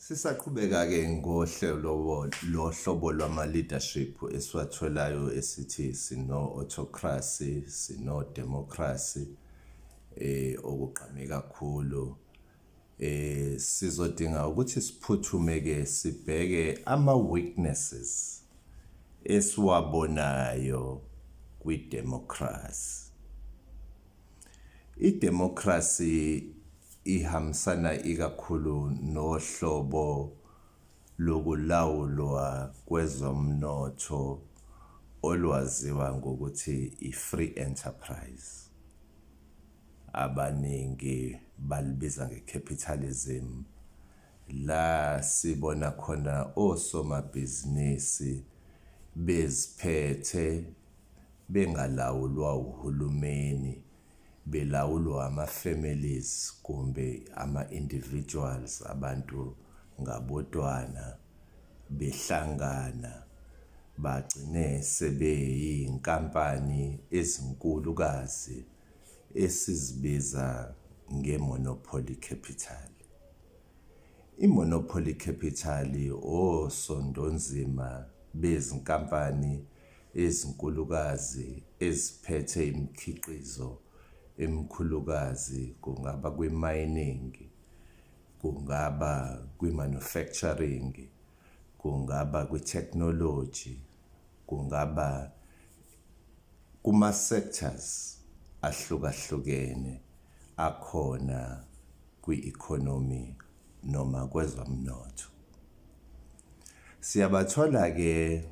Sisaqhubeka-ke ngohlelo lohlobo lwama-leadership esiwatholayo esithi sino-autocracy, sino-democracy okugqame kakhulu. Sizodinga ukuthi siphuthume-ke sibheke ama-weaknesses esiwabonayo kwidemokhrasi. Idemokhrasi ihambisana ikakhulu nohlobo lokulawulwa kwezomnotho olwaziwa ngokuthi i-free enterprise. Abaningi balibiza nge-capitalism, la sibona khona osomabhizinisi beziphethe bengalawulwa uhulumeni, belawulwa ama-families kumbe ama-individuals, abantu ngabodwana behlangana bagcine sebeyiy'nkampani ezinkulukazi esizibiza nge-monopoly capital. I-monopoly capital osondonzima bezinkampani ezinkulukazi eziphethe imikhiqizo emikhulukazi, kungaba kwi-mining, kungaba kwi-manufacturing, kungaba kwi-technology, kungaba kuma-sectors ahlukahlukene akhona kwi-economy noma kwezomnotho. Siyabathola-ke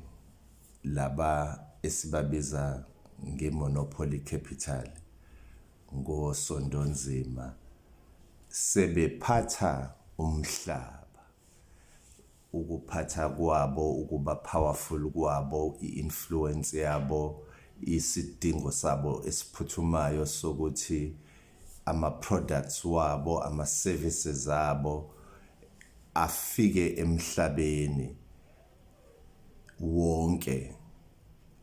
laba esibabiza nge-monopoly capital ngosondonzima sebephatha umhlaba. Ukuphatha kwabo, ukuba powerful kwabo, i-influence yabo, isidingo sabo esiphuthumayo sokuthi ama-products wabo, ama-services abo afike emhlabeni wonke,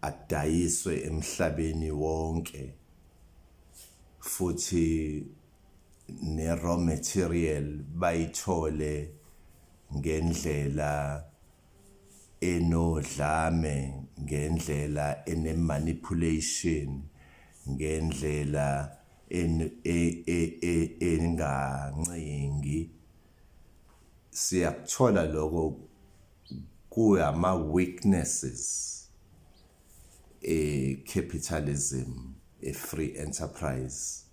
adayiswe emhlabeni wonke futhi ne-raw material bayithole ngendlela enodlame, ngendlela ene-manipulation, ngendlela engancengi. Siyakuthola lokho kuyama-weaknesses e-capitalism, e-free enterprise.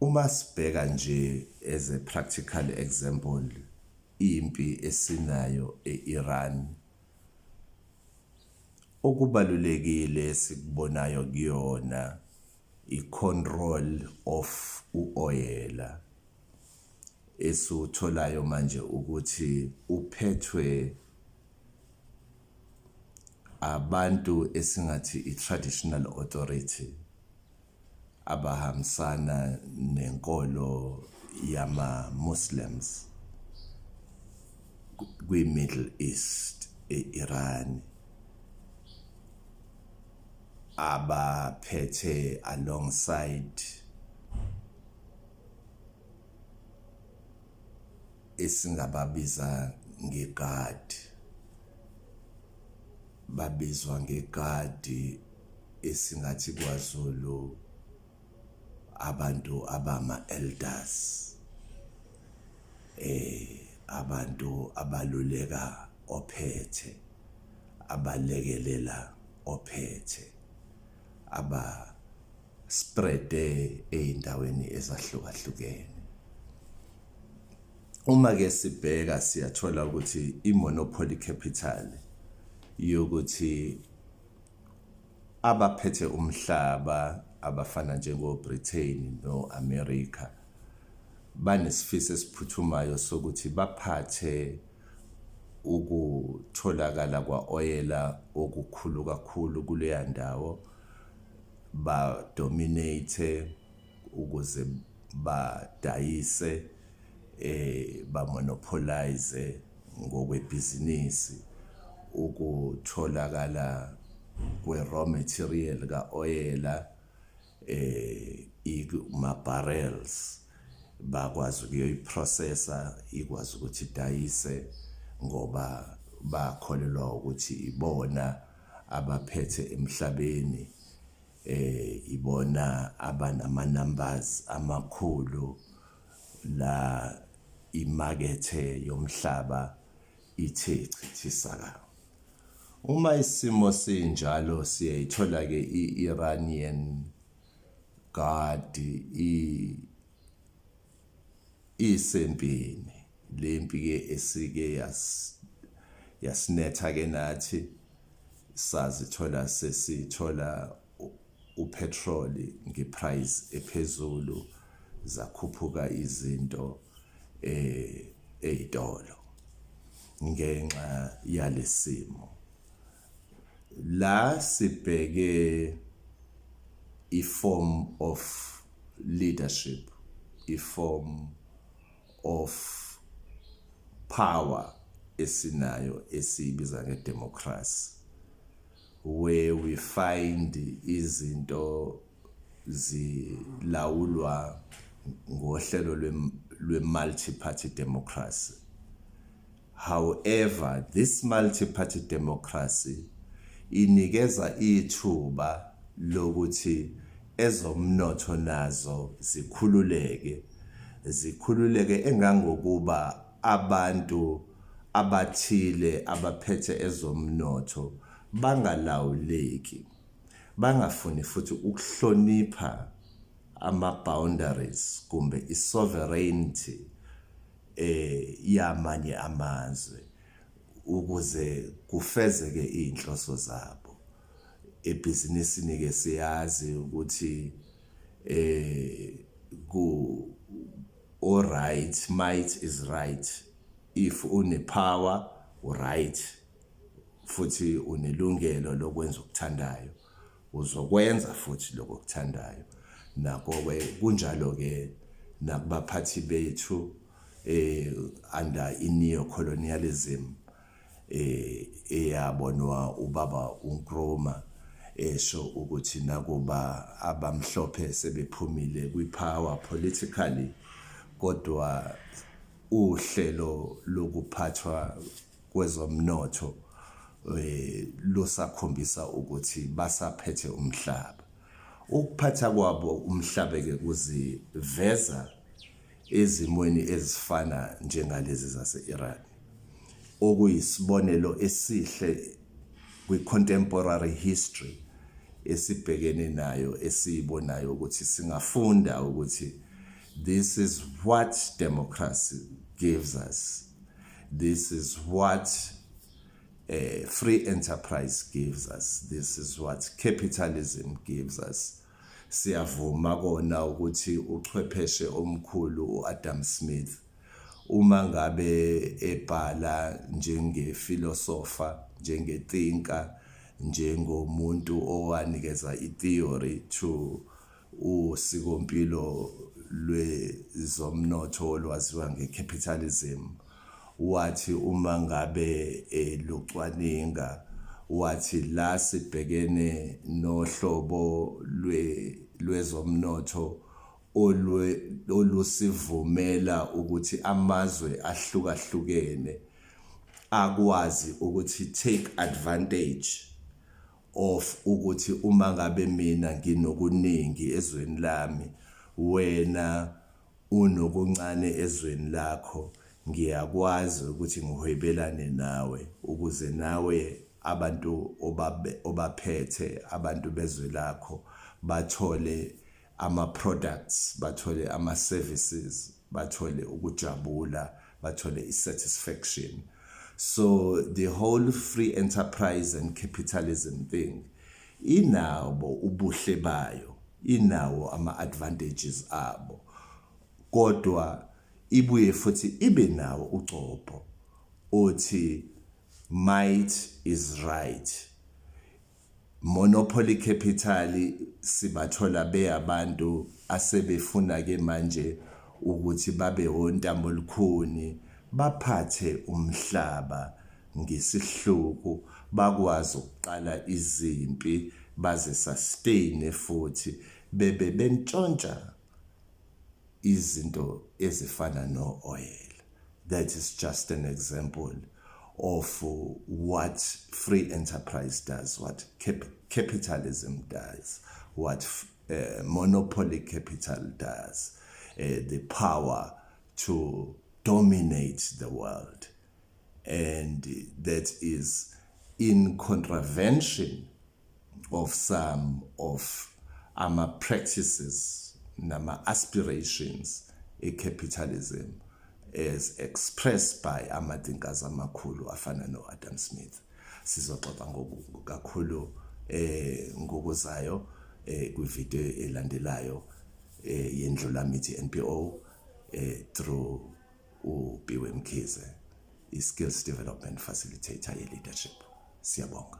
Uma sibheka nje as a practical example, impi esinayo e-Iran, okubalulekile esikubonayo kuyona i-control of u-oyela esiwutholayo manje ukuthi uphethwe abantu esingathi i-traditional authority abahambisana nenkolo yama-Muslims kwi-Middle East, e-Iran, abaphethe alongside esingababiza ngegadi, babizwa ngegadi esingathi kwaZulu abantu abama-elders, abantu abaluleka ophethe, abalekelela ophethe, aba-spread-e ey'ndaweni ezahlukahlukene. Uma-ke sibheka siyathola ukuthi i-monopoly capital yokuthi abaphethe umhlaba abafana njengo-Britain no-America banesifiso esiphuthumayo sokuthi baphathe ukutholakala kwa-oyela okukhulu kakhulu kuleya ndawo, ba-dominate ukuze badayise ba-monopolise ngokwebhizinisi ukutholakala kwe-raw material ka-oyela kuma-barrels. Bakwazi ukuyoyiprocessa ikwazi ukuthi idayise ngoba bakholelwa ukuthi ibona abaphethe emhlabeni, ibona abanama numbers amakhulu la imakethe yomhlaba ithe chithi saka. Uma isimo sinjalo siyayithola-ke i-Iranian Guard isempini. Le mpi-ke esike yasinetha-ke nathi sazithola sesithola uphethroli nge-price ephezulu, zakhuphuka izinto ey'tolo ngenxa yalesimo. La sibheke i-form of leadership, i-form of power esinayo esiyibiza nge-democracy, where we find izinto zilawulwa ngohlelo lwe-multi-party democracy. However, this multi-party democracy inikeza ithuba lokuthi ezomnotho nazo zikhululeke, zikhululeke engangokuba abantu abathile abaphethe ezomnotho bangalawuleki, bangafuni futhi ukuhlonipha ama-boundaries kumbe i-sovereignty yamanye amazwe ukuze kufezeke iy'nhloso zabo. Ebhizinisini-ke siyazi ukuthi ku o-right, might is right. If une-power u-right futhi unelungelo lokwenza okuthandayo, uzokwenza futhi lokho okuthandayo. Nako-ke kunjalo-ke nakubaphathi bethu under i-neo-colonialism eyabonwa ubaba uNkrumah esho ukuthi nakuba abamhlophe sebephumile kwi-power politically, kodwa uhlelo lokuphathwa kwezomnotho lusakhombisa ukuthi basaphethe umhlaba. Ukuphatha kwabo umhlaba-ke kuziveza ezimweni ezifana njengalezi zase-Iran, okuyisibonelo esihle kwi-contemporary history esibhekene nayo, esiyibonayo ukuthi singafunda ukuthi this is what democracy gives us, this is what free enterprise gives us, this is what capitalism gives us. Siyavuma kona ukuthi uchwepheshe omkhulu uAdam Smith uma ngabe ebhala njengefilosofa, njengethinker, njengomuntu owanikeza i-theory to usikompilo lwezomnotho olwaziwa nge-capitalism, wathi uma ngabe elucwaninga wathi la sibhekene nohlobo lwezomnotho olusivumela ukuthi amazwe ahlukahlukene akwazi ukuthi take advantage of ukuthi uma ngabe mina nginokuningi ezweni lami, wena unokuncane ezweni lakho, ngiyakwazi ukuthi ngihwebelane nawe ukuze nawe abantu obaphethe, abantu bezwe lakho, bathole ama-products, bathole ama-services, bathole ukujabula, bathole i-satisfaction. So the whole free enterprise and capitalism thing inabo ubuhle bayo, inawo ama-advantages abo, kodwa ibuye futhi ibe nawo ugcobho othi might is right. Monopoly capital sibathola beyabantu asebefuna ke manje ukuthi babe ontamo olukhuni, baphathe umhlaba ngesihluku, bakwazi ukuqala izimpi baze sustain futhi bebe bentshontsha. Izinto ezifana no-oyela, that is just an example of what free enterprise does, what capitalism does, what monopoly capital does, the power to dominate the world. And that is in contravention of some of ama practices nama aspirations e-capitalism as expressed by ama-thinkers amakhulu afana no-Adam Smith. Sizoxoxa kakhulu ngokuzayo kwivideo elandelayo yeNdlulamithi NPO through uPiwe Mkhize, i-skills development facilitator ye-leadership. Siyabonga.